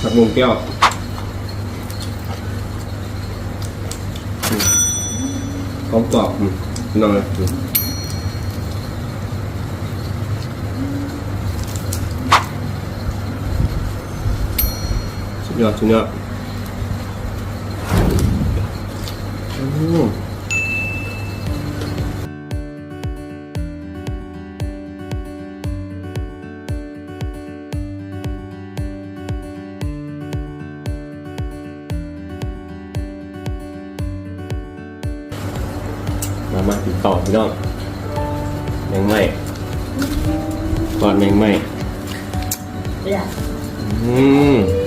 ຜັກບຸ້ງແກ້ວ ອືມ ກອບໆ ອືມ ພີ່ນ້ອງເອີຍ ອືມ ສຸດຍອດ ສຸດຍອດ ອືມ. ມາ ມາກິນຕໍ່ພີ່ນ້ອງ ແມງໄມ້ ທອດແມງໄມ້ ເອີ ອືມ.